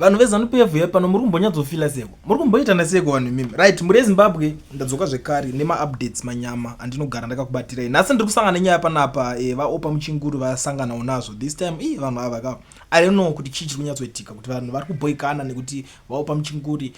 Vanhu veZanu PF yepano, muri kumbonyatsofila seko? Muri kumboitana seko vanhu imimi? Right, muri yeZimbabwe, ndadzoka zvekare nemaupdates manyama andinogara ndakakubatirai. Nhasi ndiri kusangana nenyaya panapa. VaOppah Muchinguri vasanganawo nazvo this time. Ii, vanhu ava ka, I don't know kuti chii chiri kunyatsoitika, kuti vanhu vari kubhoikana nekuti vaOppah Muchinguri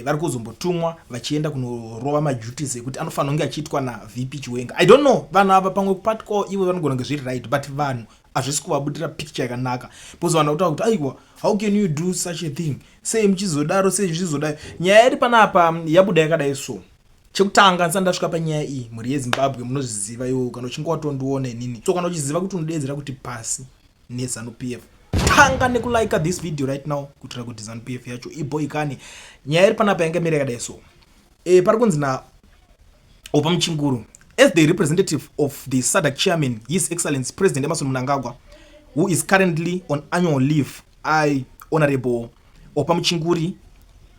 vari kuzombotumwa vachienda kunorova maduties ekuti anofanira kunge achiitwa naVP Chiwenga. I don't know, vanhu ava pamwe kupatikawo ivo vanogona kunge zviri right, but vanhu hazvisi kuvabudira picture yakanaka, because vanhu vakutaura kuti, "Aiwa, how can you do such a thing? Sei muchizodaro? Sei zvichizodai?" Nyaya iri panapa yabuda yakadai. So chekutanga, ndisati ndasvika panyaya iyi, mhuri yeZimbabwe, munozviziva iwo kana uchinge watondiona inini. So kana uchiziva kuti unodeedzera kuti pasi neZanu PF, tanga nekulika this video right now kuitira kuti ZANU PF yacho ibhoikane. Nyaya iri panapa yanga miri yakadai. So pari kunzi naOppah Muchinguri, "As the representative of the SADC chairman, His Excellency President Emmerson Mnangagwa, who is currently on annual leave, I, Honorable Oppah Muchinguri,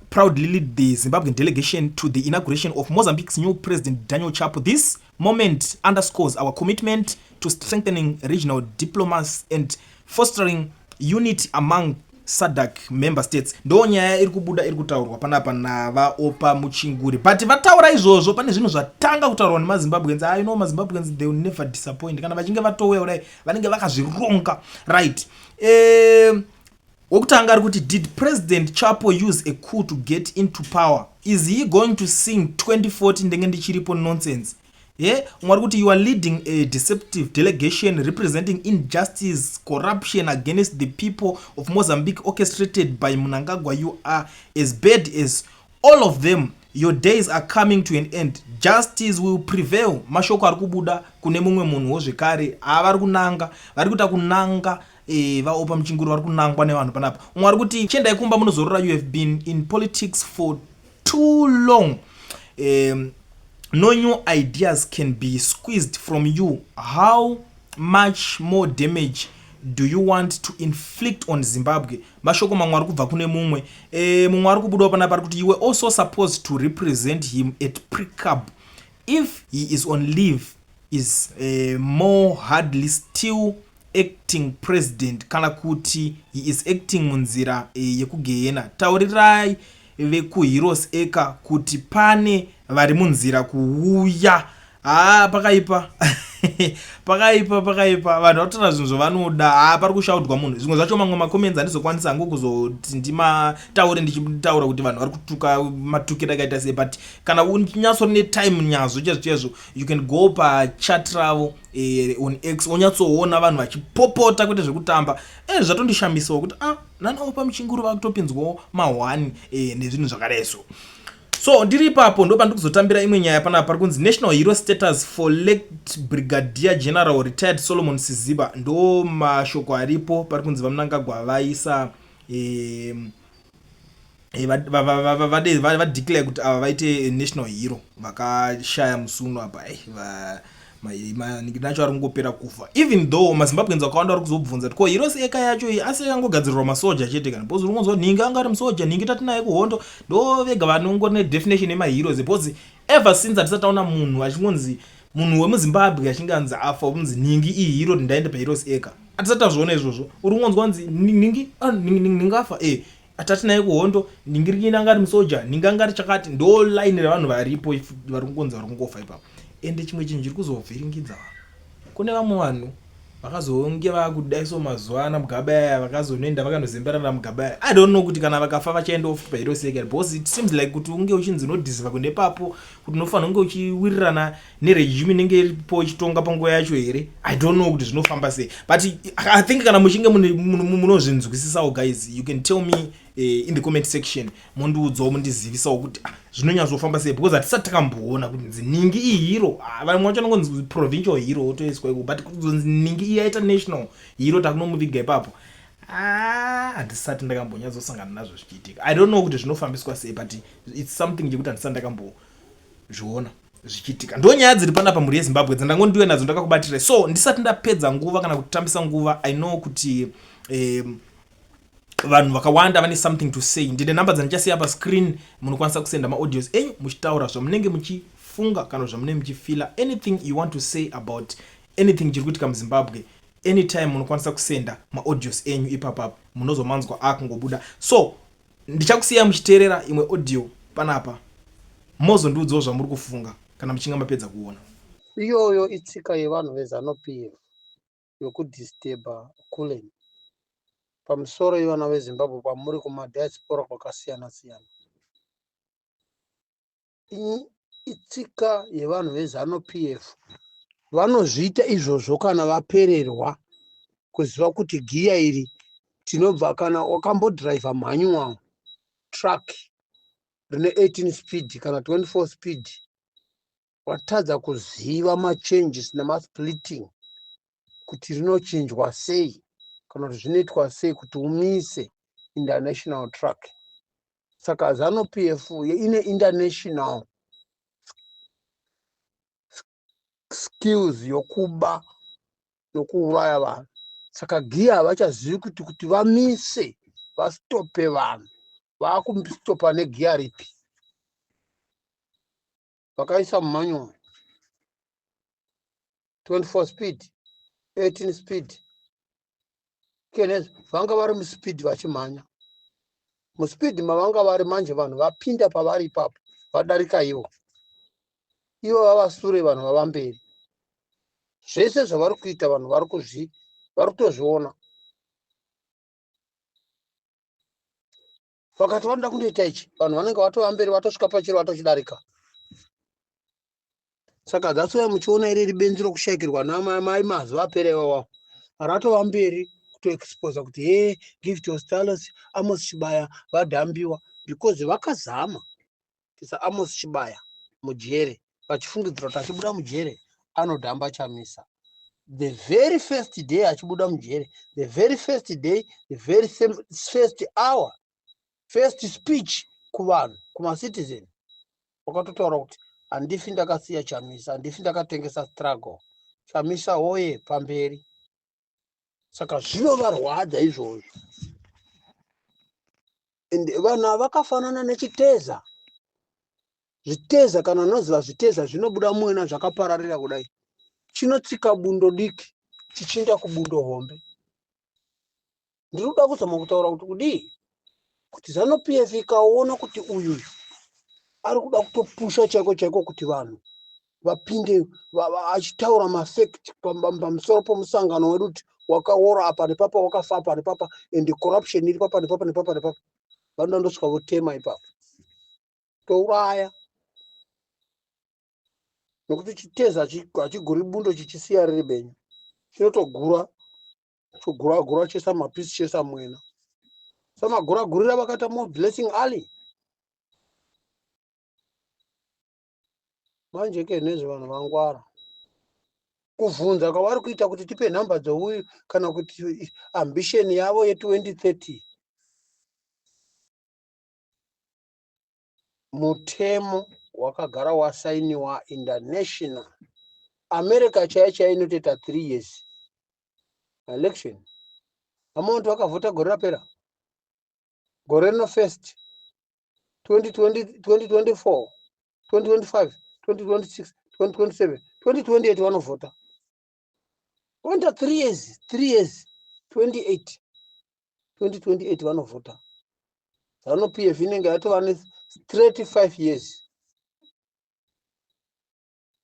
proudly lead the Zimbabwean delegation to the inauguration of Mozambique's new president, Daniel Chapo. This moment underscores our commitment to strengthening regional diplomacy and fostering unity among SADC member states." Ndo nyaya iri kubuda, iri kutaurwa panapa navaOppah Muchinguri. But vataura izvozvo, pane zvinhu zvatanga kutaurwa nemaZimbabweans. I know maZimbabweans, they will never disappoint. Kana vachinge vatouya kudai, vanenge vakazvironga. Right, wokutanga ari kuti, "Did President Chapo use a coup to get into power? Is he going to sing 2040 ndenge ndichiripo nonsense?" Ye, umwe ari kuti, "You are leading a deceptive delegation representing injustice, corruption against the people of Mozambique orchestrated by Mnangagwa. You are as bad as all of them. Your days are coming to an end. Justice will prevail." Mashoko ari kubuda kune mumwe munhuwo zvekare. Avari kunanga, vari kuita kunanga vaOppah Muchinguri vari kunangwa nevanhu panapa. Umwe ari kuti, "Chiendai kumba munozorora. You have been in politics for too long. No new ideas can be squeezed from you. How much more damage do you want to inflict on Zimbabwe?" Mashoko mamwe ari kubva kune mumwe. Mumwe ari kubudawo panapa ari kuti, "You were also supposed to represent him at Precab. If he is on leave, is more hardly still acting president, kana kuti he is acting munzira yekugehena. Taurirai vekuHeroes Acre kuti pane vari munzira kuuya." Haa, pakaipa, pakaipa, pakaipa. Vanhu vatotaura zvinhu zvavanoda. Haa, pari kushaudwa munhu. Zvimwe zvacho, mamwe macomments handizokwanisa hangu kuzoti ndimataure ndichitaura kuti vanhu vari kutuka matukiro akaita sei, but kana unyatsori netime nyazvo chaizvo chaizvo, you can go pachat ravo on X, wonyatsoona vanhu vachipopota, kwete zvekutamba. Zvatondishamisawo kuti ah, nanaOppah Muchinguri vakutopinzwawo ma1 nezvinhu zvakadai. So ndiri ipapo, ndo pandiri kuzotambira imwe nyaya panapa. Pari kunzi "National hero status for late Brigadier General retired Solomon Siziba." Ndo mashoko aripo. Pari kunzi VaMnangagwa vaisa vadeclare kuti ava vaite national hero, vakashaya musuno apa. Nacho ari kungopera kufa, even though maZimbabweans akawanda vari kuzobvunza kuti ko Heroes Acre yacho iyi, asi yakangogadzirwa masoja chete kana? Because uri nhingi anga ari musoja, nhingi tatinaye kuhondo, ndo vega vanongori nedefinition yemaheroes, because ever since hatisati taona munhu achingonzi munhu wemuZimbabwe achinge anzi afa, unzi nhingi iyi hero, ndaenda paHeroes Acre. Hatisati tazviona izvozvo. Uri kungonzwa kunzi nhingi, ah, nhingi afa, tatinaye kuhondo, nhingi rikini anga ari musoja, nhingi anga ari chakati. Ndo line revanhu varipo vari kungonzi vari kungofa ipapo. Ende chimwe chinhu chiri kuzovhiringidza vanhu, kune vamwe vanhu vakazonge vakudaiso mazuva ana Mugabe aya, vakazonoenda vakanozemberana naMugabe aya. I don't know kuti kana vakafa vachaendawo futi paHeroes Acre, because it seems like kuti unge uchinzi unodeserva kuenda ipapo, kuti unofanira kunge uchiwirirana neregime inenge iripo ichitonga panguva yacho here. I don't know kuti zvinofamba sei, but I think kana muchinge munozvinzwisisawo, guys, you can tell me in the comment section, mundiudzawo, mundizivisawo kuti ah, zvinonyatsofamba sei, because hatisati takamboona kuti nzi ningi ihero. Ah, vamwe vacho vanongonzi provincial hero, otoiswa iko, but kuzonzi ningi iyi yaita national hero, takunomuviga ipapo, ah, handisati ndakambonyatsosangana nazvo zvichiitika. I don't know kuti zvinofambiswa sei, but it's something chekuti handisati ndakambozviona zvichiitika. Ndo nyaya dziri panapa, mhuri yeZimbabwe, dzandangondiwe nadzo ndakakubatira. So ndisati ndapedza nguva kana kutambisa nguva, I know kuti vanhu vakawanda vane something to say. Ndine namba dzandichasiya pascreen, munokwanisa kusenda maaudios enyu muchitaura zvamunenge muchifunga kana zvamunenge muchifila. Anything you want to say about anything chiri kuitika muZimbabwe, anytime munokwanisa kusenda maaudios enyu ipapapo, munozomanzwa akungobuda. So Ndichakusiyai muchiteerera imwe audio panapa mozondiudzawo zvamuri kufunga kana muchinge mapedza kuona. Iyoyo itsika yevanhu veZanu PF yokudisturber Kullen pamusoro yevana veZimbabwe kwamuri kumadiaspora kwakasiyana siyana. Itsika yevanhu veZanu PF vanozviita izvozvo kana vapererwa kuziva kuti giya iri tinobva kana wakambodhiraivha manual truck rine 18 speed kana 24 speed watadza kuziva machanges nemasplitting kuti rinochinjwa sei kana kuti zvinoitwa sei kuti umise international truck. Saka Zanu PF ine international skills yokuba nokuuraya vanhu. Saka giya havachazivi kuti kuti vamise vastope vanhu vakustopa negiya ripi vakaisa mumanual 24 speed 18 speed Kenez vanga vari muspeed vachimhanya muspeed mavanga vari manje vanhu vapinda pavari ipapo vadarika ivo ivo vava sure vanhu vava mberi zvese zvavari kuita vanhu vari kuzvi vari kutozviona vakati vanoda kundoita ichi vanhu vanenge vatova mberi vatosvika pachiro vatochidarika saka that's why muchiona iri ribenzi rokushaikirwa namai mazuva apera iwawawo ratova mberi kutoexposa kuti he give to stalos Amos Chibaya vadhambiwa because vakazama kuisa Amos Chibaya mujere vachifungidzira kuti achibuda mujere anodhamba Chamisa the very first day achibuda mujere the very first day the very same, first hour first speech kuvanhu kumacitizen wakatotaura kuti handifi ndakasiya Chamisa handifi ndakatengesa struggle Chamisa hoye pamberi saka zvinovarwadza izvozvo and vanhu ava vakafanana nechiteza zviteza kana unoziva zviteza zvinobuda mwena zvakapararira kudai chinotsika bundo diki chichienda kubundo hombe ndiri kuda kuzama kutaura kuti kudii kuti zanu pf ikaona kuti uyuyu ari kuda kutopusha chaiko chaiko kuti vanhu vapinde achitaura mafact pamusoro pomusangano wedu kuti wakaora apa nepapa wakafa apa nepapa and corruption iri papa nepapa nepapa nepapa vanoda ndosvika votema ipapo touraya nokuti chiteza hachiguri bundo chichisiya riri benyu chinotogura chogura gura chesa mapisi chesa mwena samaguragurira vakaita more blessing ali manje ke nezve vanhu vangwara kuvhunza kwavari kuita kuti tipe nhamba dzouyu kana kuti ambition yavo ye2030 mutemo wakagara wasainiwa international America chaiyo chaiyo inotoita 3 years election amonti vakavhota gore rapera gore rino first 2020, 2024 2025 2026 2027 2028 vanovhota voita 3 years 3 years 28 2028 vanovhota zanu pf inenge yatova ne 35 years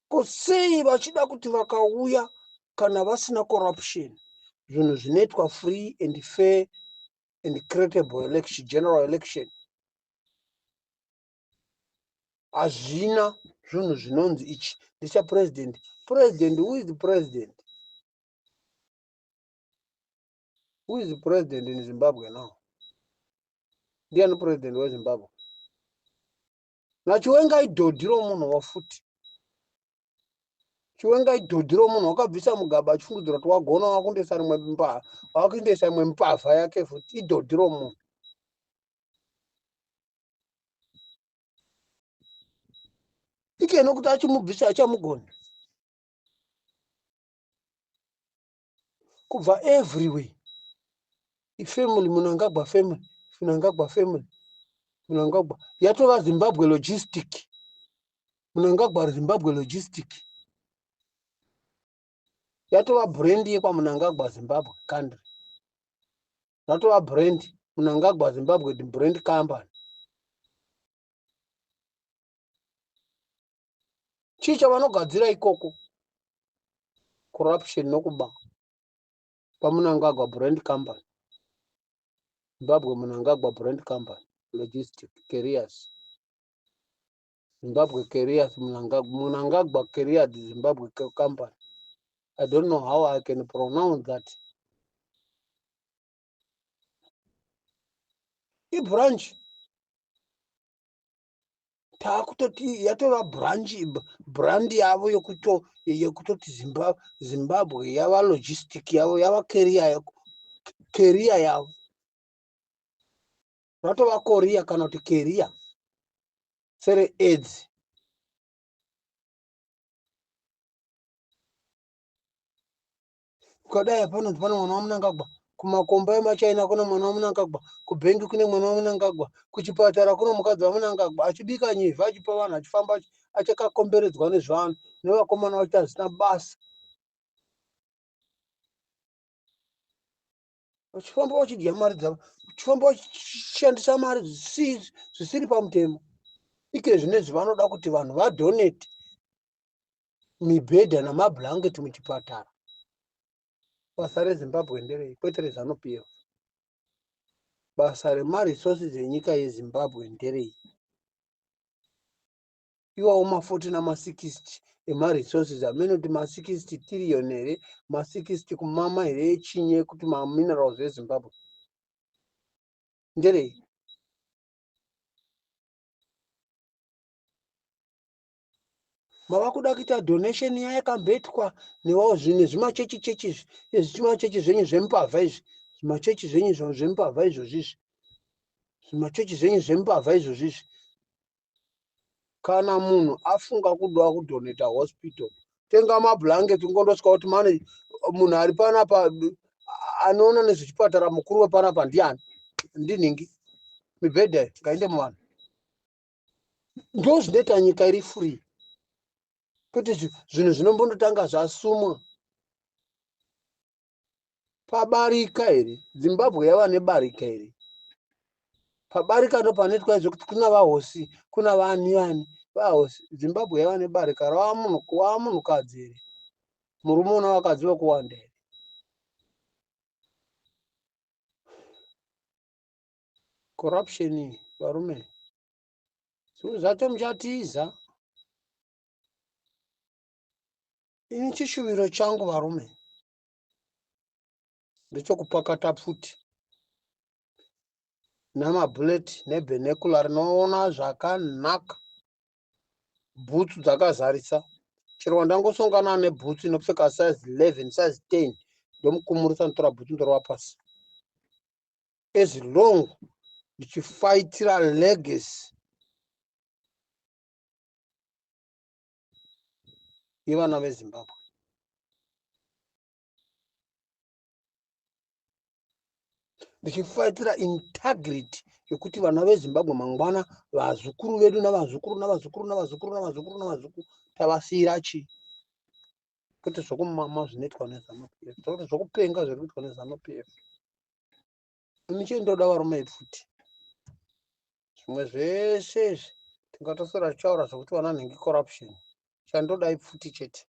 ko sei vachida kuti vakauya kana vasina corruption zvinhu zvinoitwa free and fair and credible election general election hazvina zvinhu zvinonzi ichi ndechapresident president who is the president who is the president in Zimbabwe now ndiani president weZimbabwe naChiwenga idhodhi romunhu wafuti Chiwenga idhodhi romunhu wakabvisa Mugabe achifungidzira kuti wagona wakundoisa rimwe wakundoisa imwe mbavha yake futi idhodhi romunhu ike nokuti achimubvisa achamugona kubva everywhere ifamily Munangagwa family Munangagwa family Munangagwa yatova Zimbabwe logistic Munangagwa Zimbabwe logistic yatova brand yekwaMunangagwa Zimbabwe country yatova brand. Mnangagwa Zimbabwe brand company. Chii chavanogadzira ikoko? Corruption nokuba kwaMnangagwa brand company. Zimbabwe Mnangagwa brand company logistic carriers. Zimbabwe carriers Mnangagwa, Mnangagwa carriers Zimbabwe company. I don't know how I can pronounce that. Ibranch taakutoti yatova branch brand yavo yekuto yekutoti Zimbabwe yava logistic yavo yava carrier carrier yavo ratova korea kana kuti carrier sere aids. Ukadai panonzi pane mwana waMnangagwa, kumakomba emaChina kune mwana waMnangagwa, kubhengi kune mwana waMnangagwa, kuchipatara kune mukadzi waMnangagwa achibika nyivha achipa vanhu achifamba achakakomberedzwa nezvanhu nevakomana vacho hazvina basa. Vachifamba vachidya mari dzavo, vachifamba vachishandisa mari zvisiri pamutemo. Ike zvinezvi vanoda kuti vanhu vadonate mibhedha namablanketi muchipatara. Basa reZimbabwe nderei kwete reZanu PF. Basa remaresources enyika yeZimbabwe nderei? Iwawo ma40 nama60 emaresources amene kuti ma60 trillion here, ma60 kumama here echinyi ekuti maminerals eZimbabwe nderei? Mava kuda kuita donation iya yakamboitwa nezvimachechi chechi izvi, zvimachechi zvenyu zvembavha izvi, zvimachechi zvenyu zvembavha izvozvi izvi, zvimachechi zvenyu zvembavha izvozvi izvi. Kana munhu afunga kuda kudonata hospital, tenga mablanketi ungondosvika kuti mane munhu ari panapa anoona nezvechipatara mukuru wepanapa ndiani, ndinhingi, mibhedha ngainde muvanhu. Ndo zvinoita nyika iri free, kwete zvinhu zvinombondotanga zvasumwa. Pabarika here? Zimbabwe yava nebarika here? Pabarika ndo panoitwa izvo kuti kuna vahosi, kuna vani vani vahosi. Zimbabwe yava nebarika, rava munhu wava munhukadzi here? Murume una vakadzi vekuwanda here? Corruption varume, zvinhu zvacho muchatiza. Ini chishuviro changu varume ndechokupakata pfuti namabhuleti nebhenekula rinoona zvakanaka, bhutsu dzakazarisa. Chero wandangosongana nebhutsu inopfeka size 11, size 10, ndomukumurisa, ndotora bhutsu ndorova pasi. As long ndichifaitira legacy yevana veZimbabwe, ndichifaitira integrity yekuti vana veZimbabwe mangwana, vazukuru vedu navazukuru navazukuru navazukuru navazukuru navazukuru, tavasiyira chii? Kwete zvokumama zvinoitwa neZanu PF, kwete zvokupenga zviri kuitwa neZanu PF. Ini chendoda varume ipfuti. Zvimwe zvese izvi tingatoswera tichitaura zvokuti vana nhingi corruption, chandoda ipfuti chete.